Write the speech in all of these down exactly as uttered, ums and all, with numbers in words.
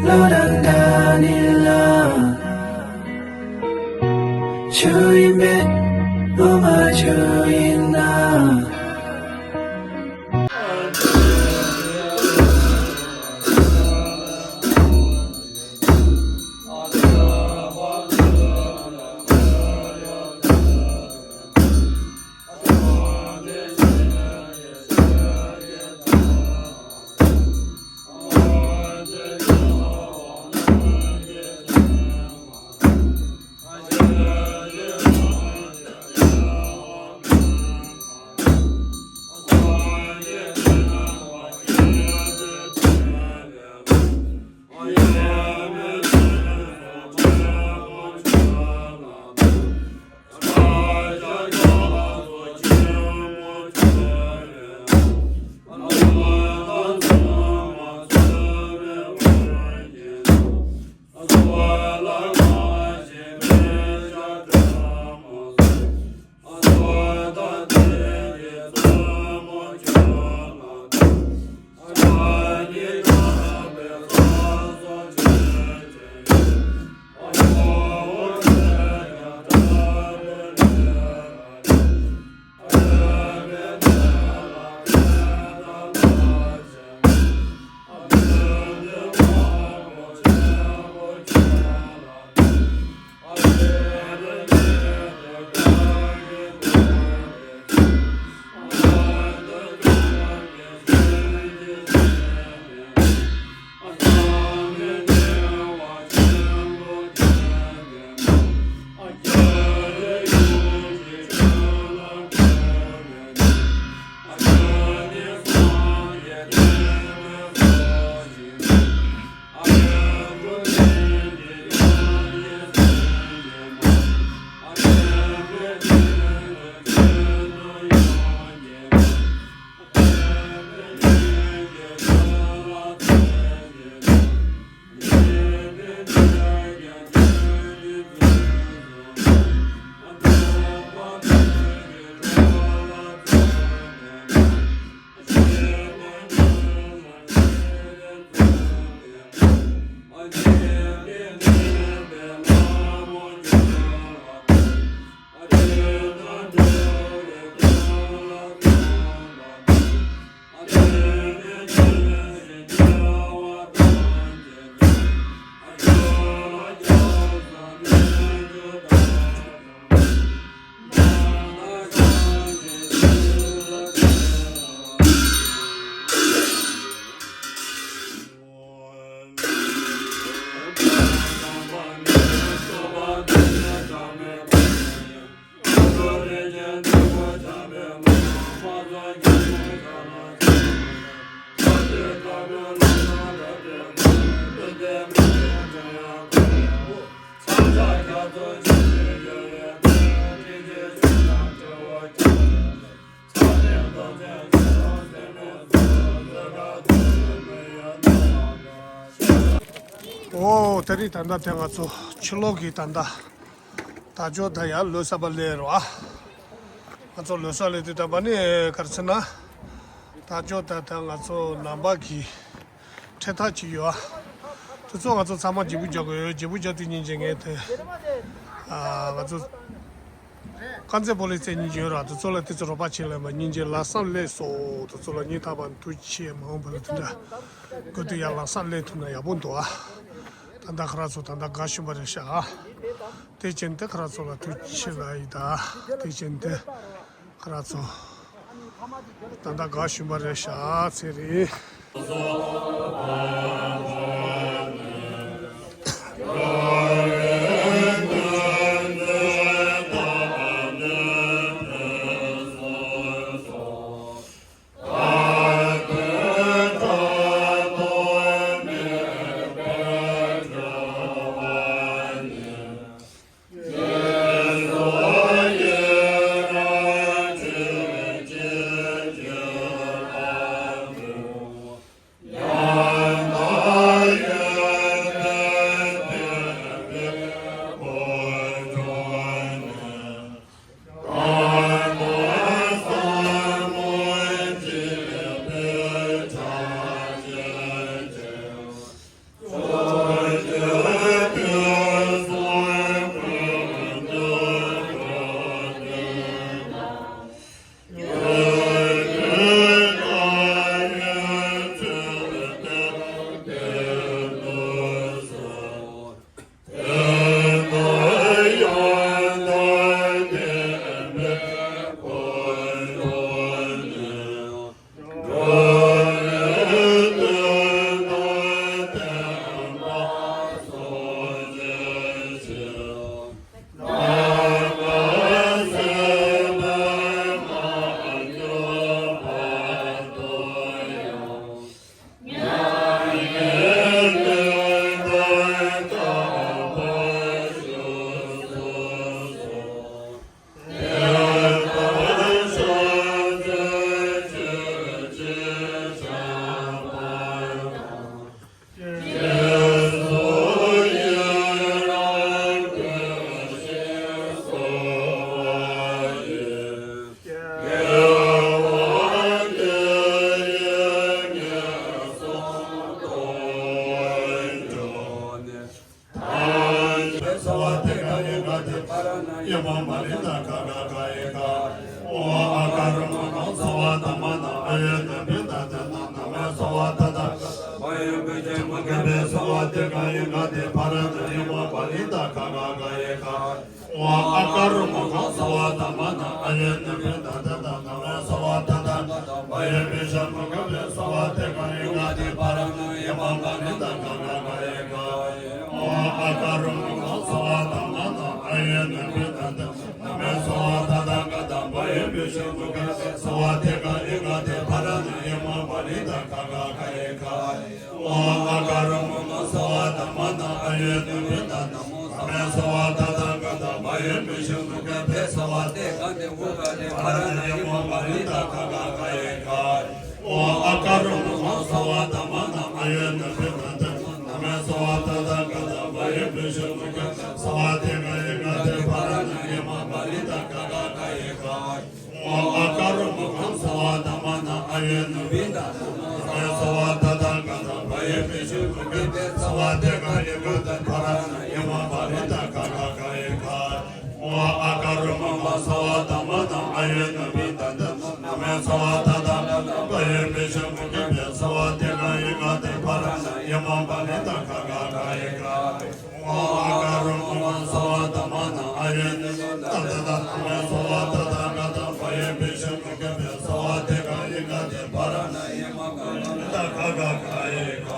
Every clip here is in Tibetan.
བློ་རང་འདྲ་ནི་ལ། ཆུ་ཡིན་མེད་བློ་མ་ཆུ་ཡིན་ན། ཨོ། དེ་རིང་ད་ལྟ་དེ་ང་ཚོ་ཕྱི་ལོགས་ཀྱི་ད་ལྟ་དར་ལྕོག་དང་ཡར་ལོ་གསར་པ་སླེབས་རོགས་ཨ། ང་ཚོ་ལོ་གསར་སླེབས་དུས་ད་པ་ནི་ག་རེ་ཟེར་ན། དར་ལྕོག་དང་ད་ང་ཚོ་ནང་པ་གི་འཕྲེད་ཐག་ཅིག་ཡོད་ཨ། དེ་ཚོ་ང་ཚོ་ཚང་མ་བརྗེ་པོ་རྒྱག་དགོས་ཡོད། བརྗེ་པོ་རྒྱག་དུས་སྙིང་རྗེ་ངས་དེ། ཨ། ང་ཚོ་དཀར་མཛེས་སྤོ་ལོ་རྩེ་གཉིས་ཡོད་ར། དེ་ཚོ་ལ་དེ་ཚོ་རོགས་པ་བྱེད་ལ་མ་སྙིང་རྗེ་ལམ་སང་སླེབས་སོང་། དེ་ཚོ་ལ་སྙིང་ཐག་པ་ཐུགས་རྗེ་ཆེ། མ་འོངས་པ་ལ་དེ་འདྲ་དགོས་དུས་ཡར་ལམ་སང་སླེབས་ཐུབ་ན་ཡག་པོ་འདུག་ཨ། ད་ལྟ་ཁོ་རང་ཚོ་ད་ལྟ་དགའ་ཤོས་པ་རེད་ཤག་ཨ། དེ་བྱས་ཏེ་ཁོ་རང་ཚོ་ལ་ཐུགས་རྗེ་ཆེ་ལབ་ཡིན་ད། དེ་བྱས་ཏེ་ཁོ་རང་ཚོ་ད་ལྟ་དགའ་ཤོས་པ་རེད་ཤག་ཨ། ཚེ་རིང་། ཡ་མ་མ་ནི་ད་ག་ག་ག་ཡེ་ག། ཨོ་ཨ་ག་རུ་མ་ག་སྭ་བ་ད་མ་ན་ཨ་ཡེ་ན་བི་ད་ད་ན་ན་མེ་སྭ་བ་ད་ད། བ་ཡེ་བི་ཤ་མུ་ག་བེ་སྭ་བ་ཏེ་ག་ཡེ་ག་ཏེ་ཕ་ར་ན་ཡ་མ་མ་ནི་ད་ག་ག་ག་ཡེ་ག། ཨོ་ཨ་ག་རུ་མ་ག་སྭ་བ་ད་མ་ན་ཨ་ཡེ་ན་བི་ད་ད་ད་ན་མེ་སྭ་བ་ད་ད། བ་ཡེ་བི་ཤ་མུ་ག་བེ་སྭ་བ་ཏེ་ག་ཡེ་ག་ཏེ་ཕ་ར་ན་ཡ་མ་མ་ནི་ད་ག་ག་ག་ཡེ་ག། ཨོ་ཨ་ག་རུ་མ་ག་སྭ་བ་ད་མ་ན་ཨ་ཡེ་ན་བི་ད་ད་ན་མེ་སྭ་བ་ད་ད་ག་ད། བ་ཡེ་བི་ཤ་མུ་ག་བེ་སྭ་བ་ཏེ་ག་ཡེ་ག་ཏེ་ཕ་ར་ན་ཡ་མ་མ་ནི་ད་ག་ག་ག་ཡེ་ག། ཨོ་ཨ་ག་རུ་མ་ག་སྭ་བ་ད་མ་ན་ཨ་ཡེ་ན་བི་ད་ད་ན་མེ་སྭ་བ་ད་ད་ག་ད། བ་ཡེ་བི་ཤ་མུ་ག་བེ་སྭ་བ་ཏེ་ག་ཏེ་ཨུ་ག་ཏེ་ཕ་ར་ན་ཡ་མ་མ་ནི་ད་ག་ག་ག་ཡེ་ག། ཨོ་ཨ་ག་རུ་མ་ག་སྭ་བ་ད་མ་ན་ཨ་ཡེ་ན་བི་ད་ད་ན་མེ་སྭ་བ་ད་ད་ག་ད། བ་ཡེ་བི་ཤ་མུ་ག་བེ་སྭ་བ་ཏེ་ག་ཡེ་ག་ཏེ་ཕ་ར་ན་ཡ་མ་མ་ནི་ད་ག་ག་ག་ཡེ་ག། ཨོ་ཨ་ག་རུ་མ་ག་སྭ་བ་ད་མ་ན་ཨ་ཡེ་ན་བི་ད་ད་ན་མེ་སྭ་བ་ད་ད་ག་ད། བ་ཡེ་བི་ཤ་མུ་ག་བེ་སྭ་བ་ཏེ་ག་ཡེ་ག་ཏེ་ཕ་ར་ན་ཡ་མ་མ་ནི་ད་ག་ག་ག་ཡེ་ག། ཨོ་ཨ་ག་རུ་མ་ག་སྭ་བ་ད་མ་ན་ཨ་ཡེ་ན་བི་ད་ད་ན་མེ་སྭ་བ་ད་ད་ག་ད། བ་ཡེ་བི་ཤ་མུ་ག་བེ་སྭ་བ་ཏེ་ག་ཡེ་ག་ཏེ་ཕ་ར་ན་ཡ་མ་མ་ནི་ད་ག་ག་ག་ཡེ་ག། ཨོ་ཨ་ག་རུ་མ་ག་སྭ་བ་ད་མ་ན་ཨ་ཡེ་ན་བི་ད་ད་ད་ན་མེ་སྭ་བ་ད་ད་ག་ད། བ་ཡེ་བི་ཤ་མུ་ག་བེ་སྭ་བ་ཏེ་ག་ཡེ་ག་ཏེ་ཕ་ར་ན་ཡ་མ་མ་ནི་ད་ག་ག་ག་ཡེ་ག།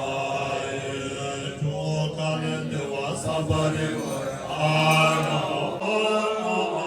ཇོ་ཀ་ལེ་དེ་བ་སམ་བྷ་རེ་ཨ་ན་ཨ་ན་ཨ།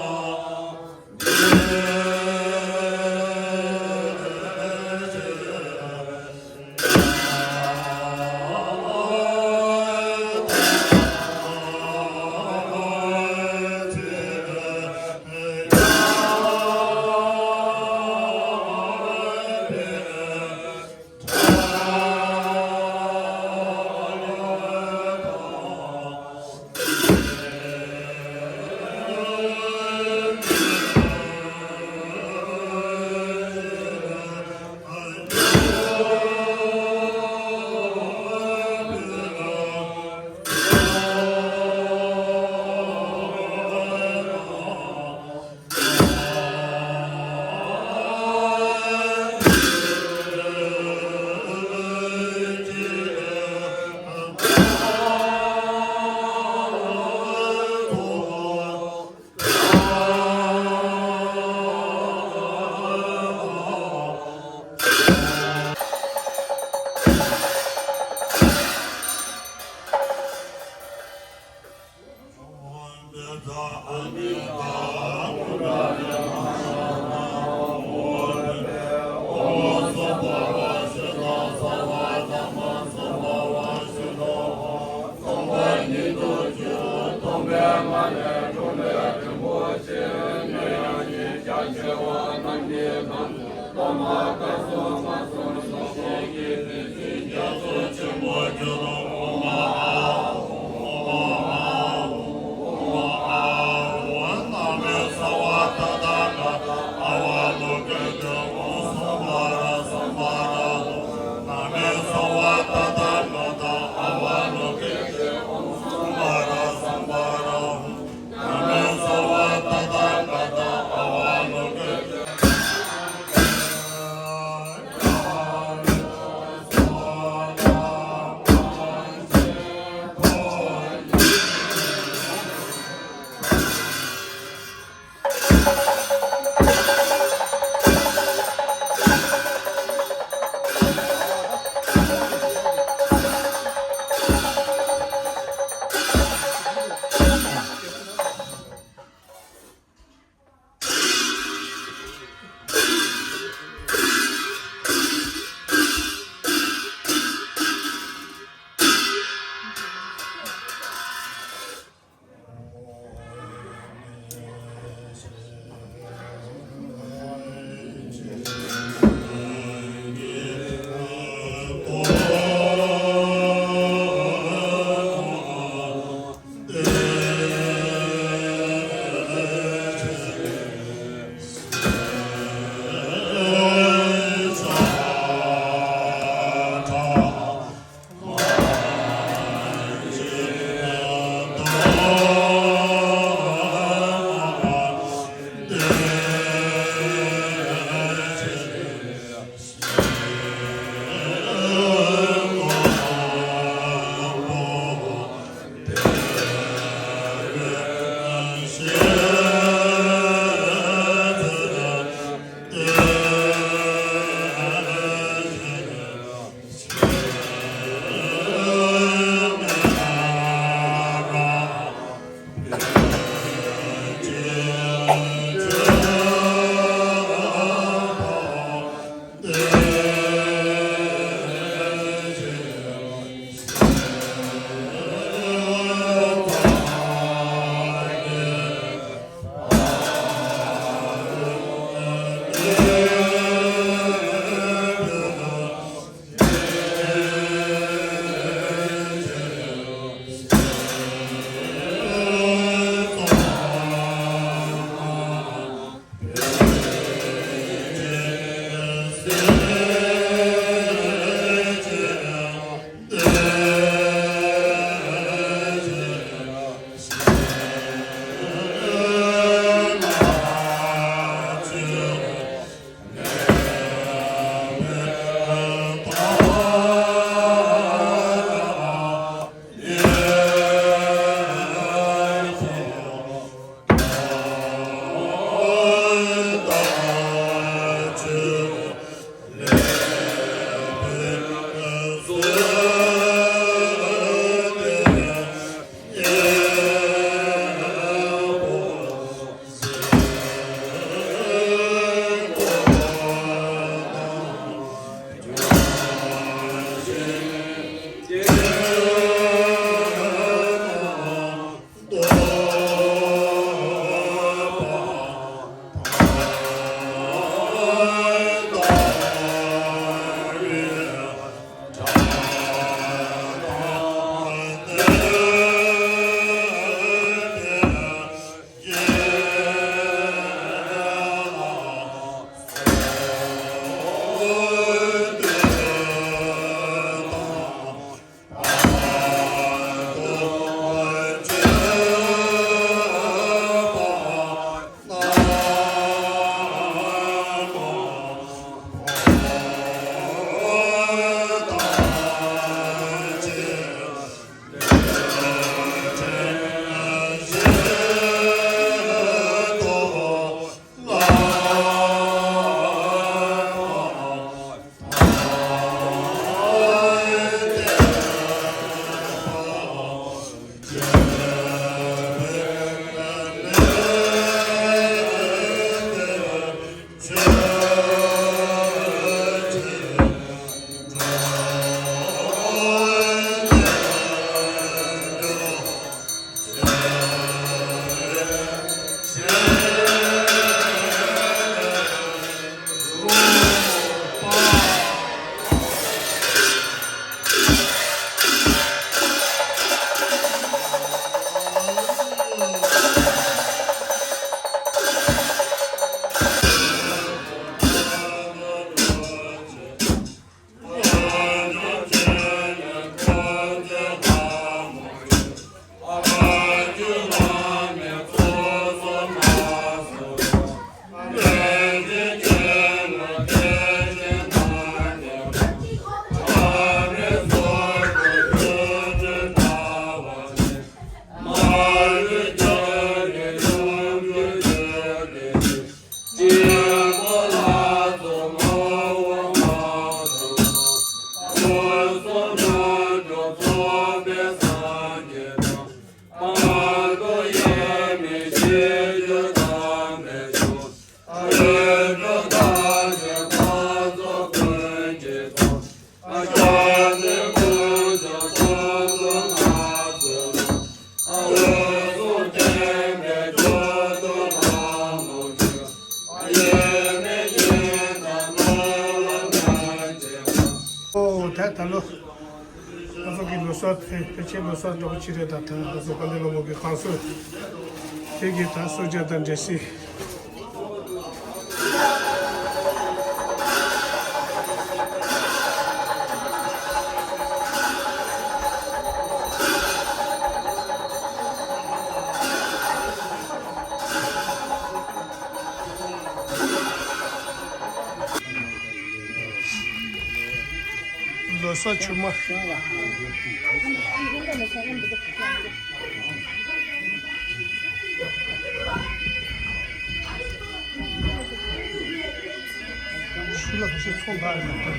ཨོ་ད་ད་ལོ། ང་ཚོ་གི་ལོ་གསར་དེ་ཕལ་ཆེར་ལོ་གསར་འདྲ་པོ་ཅིག་རེད། ད་ད་ང་ཚོ་དཔལ་ལྡན་སློབ་དཔོན་གྱི་བསྐང་གསོལ་དེ་གི་ད་གསོལ་ཇ་དང་འབྲས་སིལ། ལོ་གསར་ཆུ་མ། ཆུ་ལ་ཁ་ཤས་ཚོང་ལྟ་ཡོད་པ། ཡ།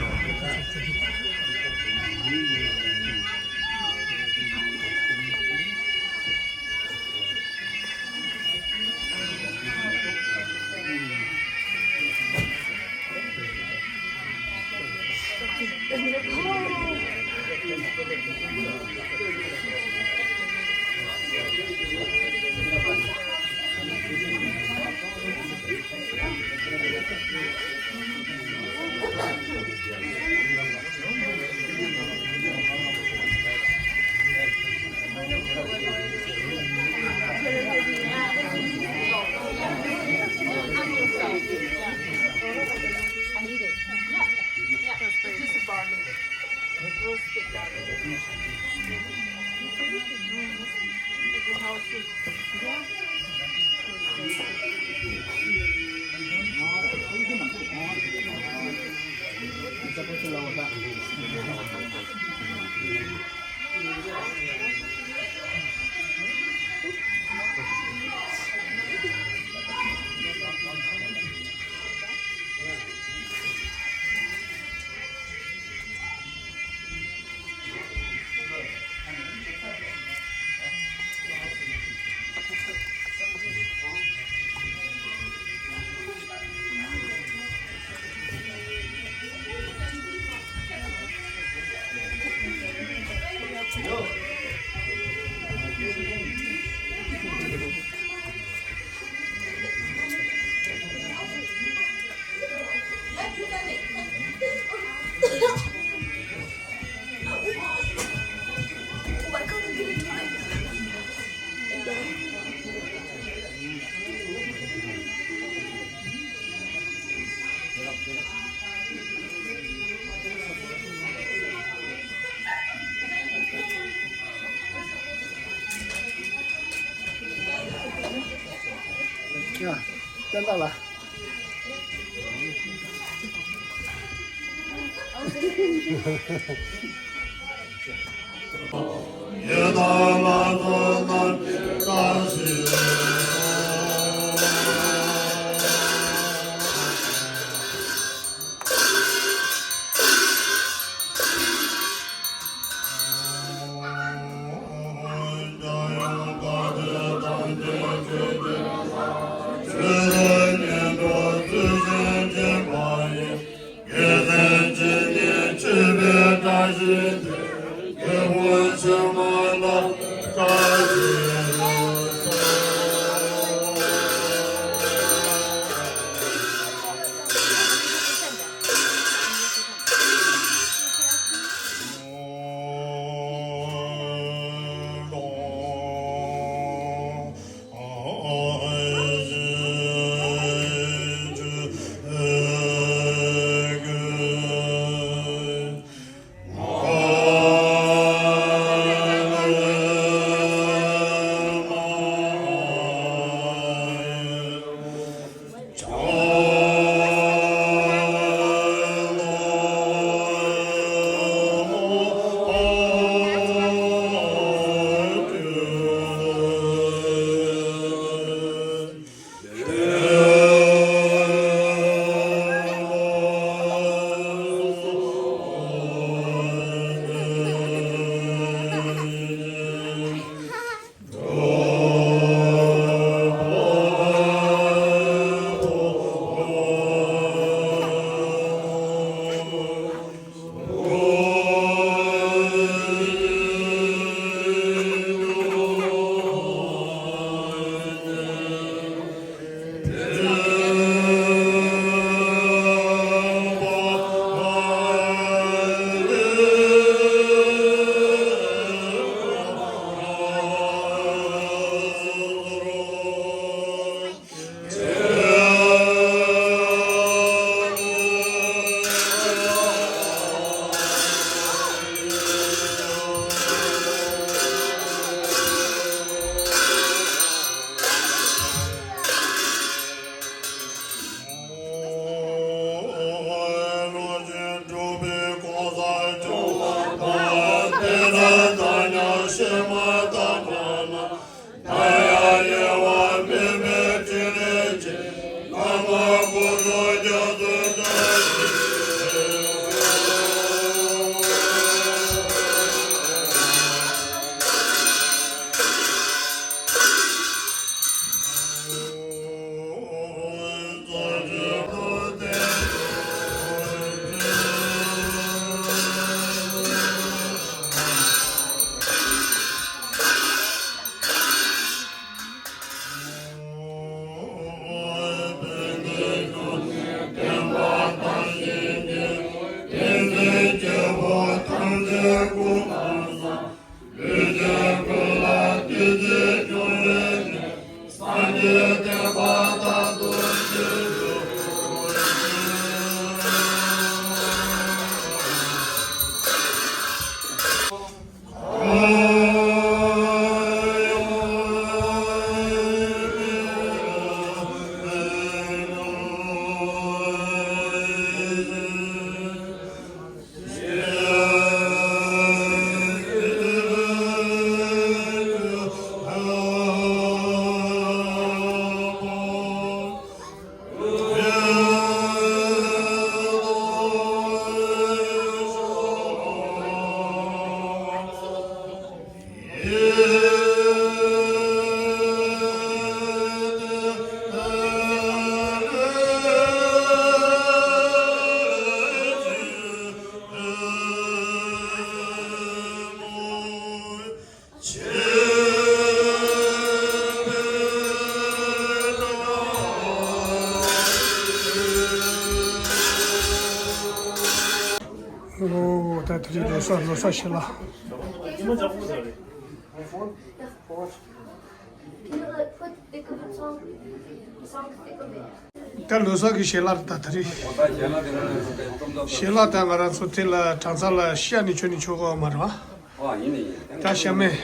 བསྟན་བདག་ལ། ཤེས་མ་དང་བ་ན། ད་ཡ་ཡེ་བ་མེ་མེ་ཏྲི་ལེ་ཏྲི། ན་མོ་བུ་རྡོ་རྒྱ་མཚོ་ཏ་ཏི། ཨོ། ད་དེ་རིང་ལོ་གསར་ལོ་གསར་ཞལ་ལག་ད་ལོ་གསར་གྱི་ཞལ་ལག་རེད། ད་དེ་རིང་ཞལ་ལག་ད་ང་རང་ཚོ་དེ་ལ་གྲང་ཚ་ལ་ཤ་ནི་ཆོ་ནི་ཆོ་གོ་མ་རེད་བ། ཨ། ཡིན་ནི་ཡིན། ད་ཤ་མེད།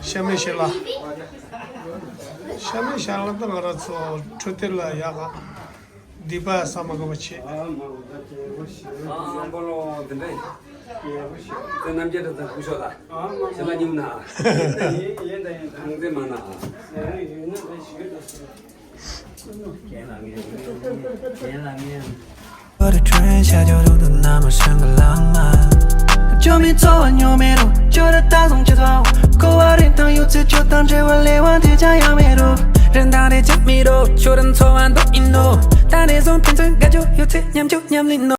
ཤ་མེད་ཞལ་ལག་ཤ་མེད་ཞལ་ལག་ད་ང་རང་ཚོ་འཕྲོད་བསྟེན་ལ་ཡག་ག་སྡིག་པ་བསམ་མ་དགོས་པ་བྱེད། ཨ། མ་ལོ་དེ་འདྲ་ཡིན། ཨ། མ་ལོ་དེ་འདྲ་ཡིན། ཚེ་རྣམ་རྒྱལ་གྲྭ་ཚང་སྐུ་ཞབས་ལགས། ཨ། མ་ལོ་ཞལ་ལག་སྙོམས་ན། ཡིན་ད་ཡིན་ཡིན་ད་ཡིན་ད། ཁང་བརྩེགས་མ་ན། ཡིན་ན་ད་ཞིག་ད། རྒན་ལགས་ངས། རྒན་ལགས་ངས། བར་ཁྲོན་ཤར་རྒྱག་རུ་དུ་ན་མ་ཧྲན་གི་ལང་མ། ཇོ་མི་ཚོ་བ་ཉོ་མེ་རུ་ཇོ་ར་ད་སོང་ཅི་ཚོ། ཀོ་བ་རིན་ཐང་ཡོད་ཚེ་ཇོ་དང་འབྲེལ་བ་ལས་བ་དེ་ཅང་ཡང་མེ་རུ། རིན་ཐང་རེ་ཅག་མི་རུ་ཆུ་རིན་ཚོ་བ་འདུག་ཡིན་ནོ། ད་རེ་ཟུང་ཕན་ཚུན་དགའ་ཇོ་ཡོད་ཚེ་ཉམ་ཇོ་ཉམ་ལིན་ནོ།